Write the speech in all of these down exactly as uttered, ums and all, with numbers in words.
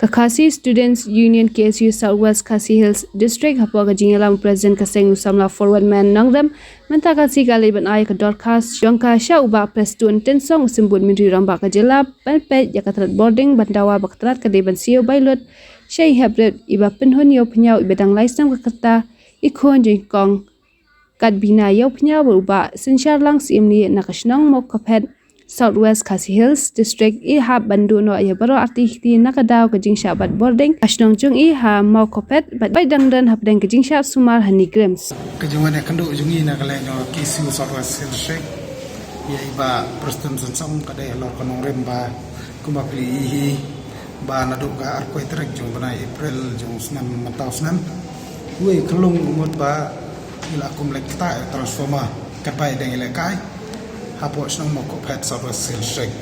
Ka Khasi Students Union K S U South West Khasi Hills District, hapoh ka jingïalam u President ka seng, u samla Forwardman Nongrem, mynta ka sngi ka la leit ban ai ka dorkhas jong ka sha u Bah Prestone Tynsong, u Symbud Myntri Rangbah ka jylla, ban peit ïa ka tnat boarding, ban dawa ba ka tnat ka dei ban siew bai lut sha i hep rit iba pynhun ïa u pynïaw iba dang lai snem ka rta, i khun jong i kong Katbina ïa u pynïaw bad u Bah Synshar Lang Syiemlieh na ka shnong Mawkhaphet, South West Khasi Hills District, i hap ban duh noh ïa baroh artylli ki kti na ka daw ka jingshah bat boarding ha shnong jong i ha Mawkhaphet, bad bai dang don hapdeng ka jingshah sumar ha NEIGRIHMS. Ka jingwan ïakynduh jong i na ka liang jong ka K S U South West Hills District ïa i Bah Prestone Tynsong ka dei halor ka nongrim ba kumba phi i hi ba naduh ka arphew tarik jong u bnai April jong u snem mynta u snem, uwei u khyllung u mut ba i la kum leit ktah ïa u transformer katba i dang ïalehkai hapoh shnong Mawkhaphet, South West Hills District.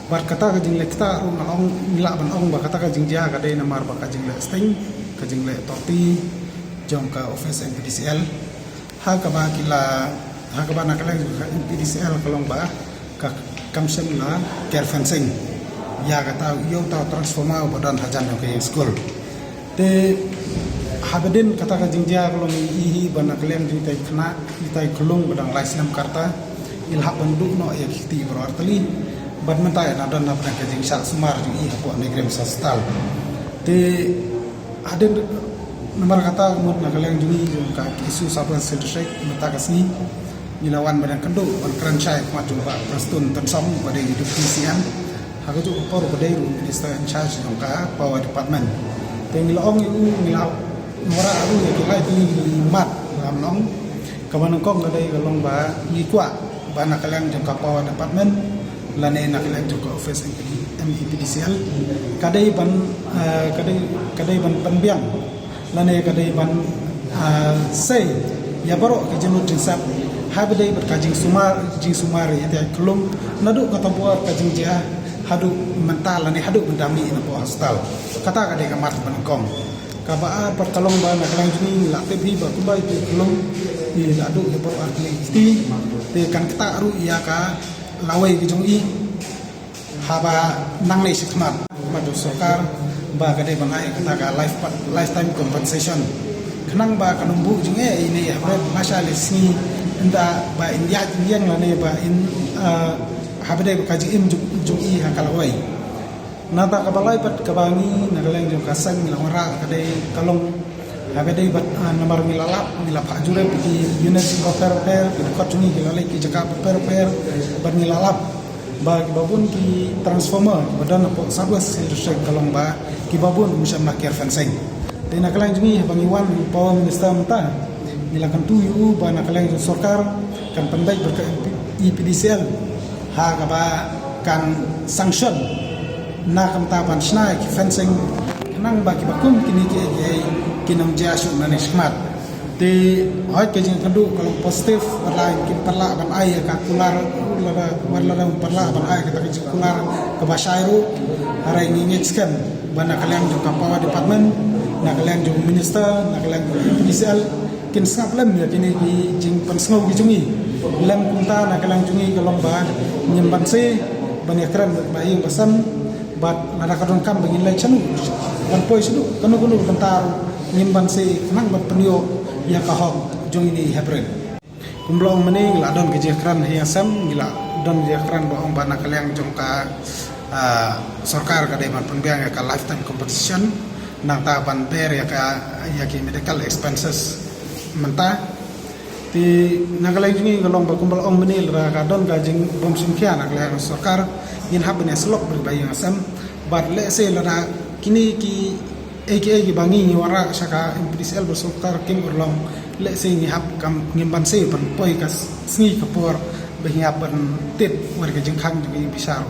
Bad kata ka jingleh ktah ruh nga ong, ngi lah ban ong ba kata ka jingjia ka dei namar ba ka jingleh sting, ka jingleh torti jong ka office M P D C L. Ha kaba ki la, ha kaba na ka liang jong ka M P D C L ka long ba ka kam shym la ker fencing ïa kata, ïa uta u transformer uba don hajan jong ka ïing skul. Te haba dei kata ka jingjia ka long i hi ba na ka liang jong itai i khynnah, itai i khyllung ba dang lai snem ka rta, i la hap ban duh noh ïa ki kti baroh artylli. Bad mynta i la don hapdeng ka jingshah sumar jong i hapoh NEIGRIHMS Hospital. Te hadien namar kata, mut na ka liang jong i jong ka K S U South West Hills District mynta ka sngi ngi la wan ban ïakynduh ban kren shai ha khmat jong u Bah Prestone Tynsong ba dei u Deputy C M, ha kajuh ka por ba dei ruh u Minister in charge jong ka Power Department. Te ngi la ong ïa u, ngi la wanrah ruh ïa ki lai tylli ki mat, lam long kaba nyngkong ka dei ka long ba ngi kwah ba na ka liang jong ka Power Department lane na ka liang jong ka office M P D, M P D C L ka dei ban, eh, ka dei, ka dei ban pynbiang lane ka dei ban, eh, sei ïa baroh ka jinglut jingsep haba dei bad ka jingsumar, jingsumar ïa itai i khyllung naduh kata ka por ka jingjia haduh mynta lane haduh mynta mih napoh hospital. Kata ka dei ka mat ba nyngkong. Kaba ar pat ka long ba na ka liang jong ngi ngi la tip hi ba kumba itai i khyllung i la duh ïa baroh artylli ki kti, te kan ktah ruh ïa ka lawei ka jong i haba nangne shakhmat, khmat jong sorkar ba ka dei ban ai kata ka life pa-, lifetime compensation. Khnang ba kan ym buh jingeh ïa ine i hynrei lashai lashisngi ynda ba in ïaid in ïeng lane ba in, ah, haba dei ba ka jingim jong, jong i ha ka lawei. Nangta kaba lai pat kaba ngi na ka liang jong ka seng ngi la wanrah ka dei ka long haba dei bad, ah, namar ngi la lap, ngi la phah jurip ïa ki unit bapher bapher, ki dkhot jong ngi ki la leit ki jaka bapher bapher, bad ngi la lap ba kiba bun ki transformer kiba don hapoh South West Hills District ka long ba kiba bun ym shym la ker fencing. Te na ka liang jong ngi haba ngi wan u Power Minister mynta, ngi la kyntu ïa u ba na ka liang jong sorkar kan pynbeit bad ka E P D C L ha kaba kan sanction na ka bynta ban shna ïa ki fencing khnang ba kiba kum kine kiei kiei kin ym jia shuh nangne shakhmat. Te hooid ka jingkynduh ka long positive, wat la kim pat lah ban ai ïa ka kular, wat la, wat la kim pat lah ban ai kata ka jingkular kaba shai ruh, hynrei ngi ngeit skhem ba na ka liang jong ka Power Department, na ka liang jong u Minister, na ka liang jong u E P D C L kin sngap lem ïa kine ki jingpynsngew ki jong ngi. Lem kumta na ka liang jong ngi ka long ba ngim banse ban ïakren bad ba ïing ba sem, bad lada ka donkam ba ngin leit shano, ban poi shano, kano kano ka bynta ruh ngim banse khnang ban pynïoh ïa ka hok jong ine i hep rit. Kumba la ong mynne ngi la don ka jingkren ha ïing ha sem, ngi la don ka jingkren ba ong ba na ka liang jong ka, ah, sorkar ka dei ban pynbiang ïa ka lifetime compensation, nangta ban ber ïa ka, ïa ki medical expenses mynta. Te na ka liang jong ngi ka long ba kumba la ong mynne lada ka don ka jingbym shim khia na ka liang sorkar, ngin hap ban ïa syllok bad ba ïing ha sem. Bad lehse lada kine kiei kiei kiba ngi ngi wanrah sha ka M P D C L bad sorkar kim urlong, lehse ngi hap kam ngim banse ban poi ka sngi ka por ba ngi hap ban tied wat ka jingkhang jong ngi bishar.